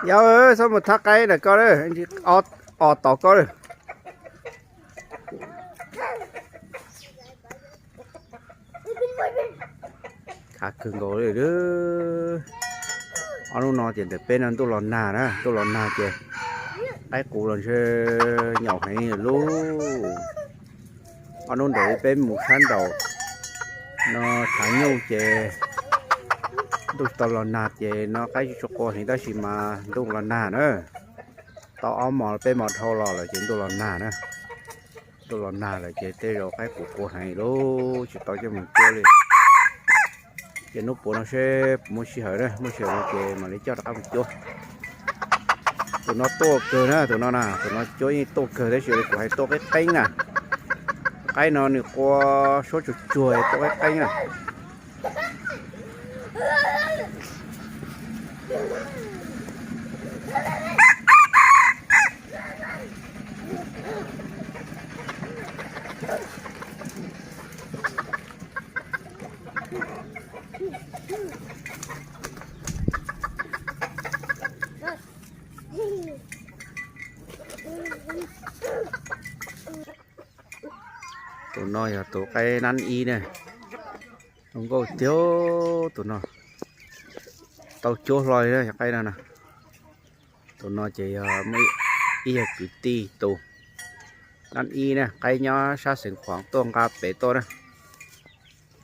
Yog, txhob mus thab qaib ntawm koj, os tos koj. Khav kawg nkaus li. Ob hnub no ces ntawm peb no ntuj los nag na, ntuj los nag ces qaib qus los ntshe nyaum heev lub. Ob hnub ntawd peb mus sab nraum no thav nyuj ces ntuj tsis tau los nag ces no qaib tsis tshua qua heev tab sis mas ntuj los nag na. Tau ob hmos peb hmos dhau los lawm ces ntuj los nag na. Ntuj los nag lawm ces tej zaum qaib qus qua heev lawm tsis tau coj mus cuab li. Ces hnub puav no seb puas muaj sij hawm na, muaj sij hawm no ces mam li coj rov qab mus cuab. Tus no tuaj kawg na, tus no na, tus no cuab yeej tuaj kawg tab sis li kuv hais tuaj qeeb qeeb na. Qaib no nws qua suab tsuag tsuag tuaj qeeb qeeb na. Tus no yog tus qaib nab ib na. Zoo nkauj tiag tus no. Tau cuab hlo li na, yog qaib no na. Tus no ces yog muaj ib yawg kwv tij tus nab ib na, qaib nyob sab Xeev Khuam tuaj nqa pem tuaj na.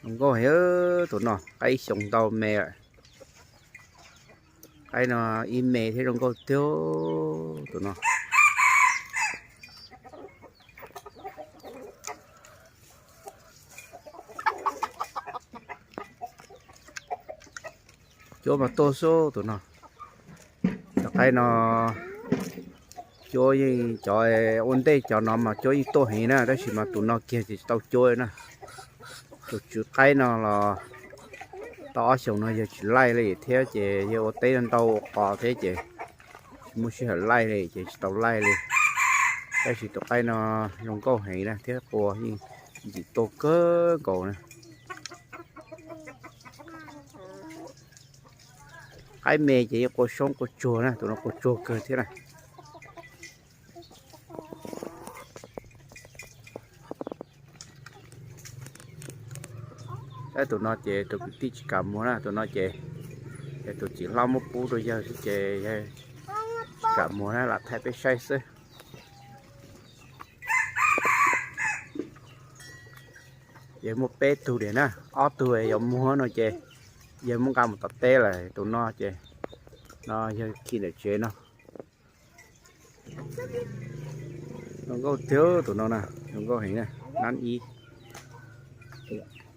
Zoo nkauj heev tus no, qaib ib xyoos ntau me lawm. Qaib no ib me thiab zoo nkauj tiag tus no. Cuab mas tuaj xwb tus no. Cov qaib no cuab yeej, cov ua ntej cov no mas cuab yeej tuaj heev na, tab sis mas tus no kiag ces tsis tau cuab na. Tus tswv qaib no los tau ob xyoos no yawg tsis laij li thiab ces yawg ua teb ntau ua qos thiab ces tsis muaj sij hawm laij li ces tsis tau laij li. Tab sis tus qaib no zoo nkauj heev na thiab qua yeej ntxim tuaj kawg nkaus na. Qaib me ces yeej qua soob qua tsuag na, tus no qua tsuag kawg thiab na. Tab tus no ces tus kwv tij tsis kam muag na, tus no ces yog tus txiv hlob muab pub rau yawg xwb ces yawg tsis kam muag na, lam thaij peb saib xwb. Yawg muaj peb tug diam na, ob tug yuav muag no ces yawg muab nqa mus tom teb lawm, tus no ces no yawg khi ntawm tsev no. Zoo nkauj tiag tus no na, zoo nkauj heev na, nab ib.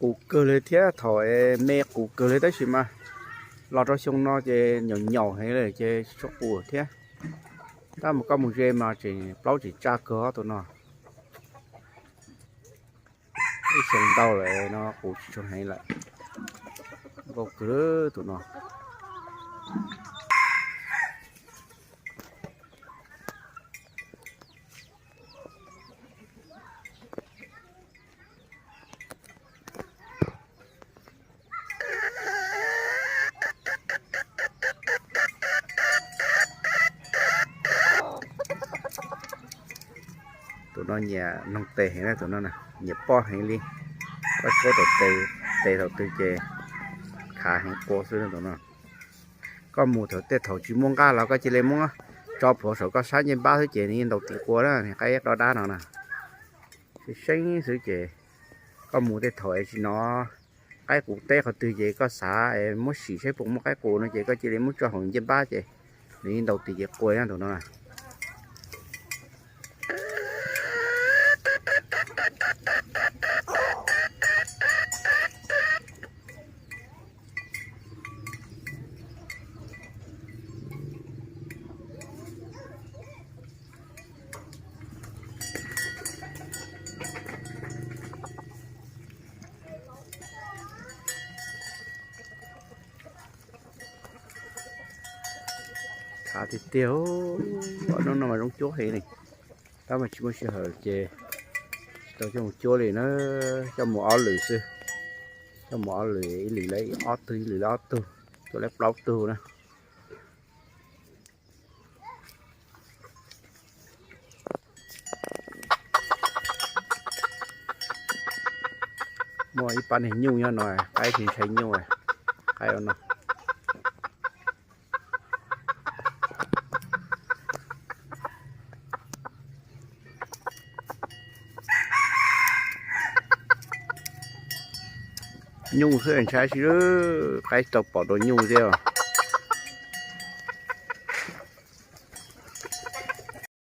Qus kawg li thiab, thaum me qus kawg li tab sis mas los rau xyoo no ces nyaum nyaum heev li ces tsis tshua qus thiab. Tab mas koj mus ze mas tseem plaub tseem tsaj kawg os tus no. Ib xyoo ntau lawm no qus tsis tshua heev lawm. Nkauj kawg tus no. Tus no nyiam noog tes heev na, tus no nyiam poj heev li. Koj tshuab tau tes, tes thaum twg ces khav heev qua xwb tus no. Koj mus thaum tej thaum tsis muaj nqaj los koj cia li muab tso plhuav saum koj sab ncej npab xwb ces nws yeej ntaus tis qua na, nws qaib dob dab no na. Seeb seeb xwb ces koj mus tej thaum es tsis hnov qaib qus teb qhov twg ces koj xav es muab sim saib puas muaj qaib qus no ces koj cia li muab tso hauv ncej npab ces nws yeej ntaus tis ces qua na tus no na. Khav tiag tiag, ob hnub no mas zoo cuab heev li. Tab mas tsis muaj sij hawm ces tsis tau coj mus cuab li na, coj mus ob lwm xwb. Coj mus ob lwm, ib lwm lawv ob tug, ib lwm lawv ob tug, cuab lawv plaub tug na. Pab niag nyuj nyob no, qaib tsis ntshai nyuj, qaib no. Nyuj xwb ntshai tsis, qaib tau pom dua nyuj thiab.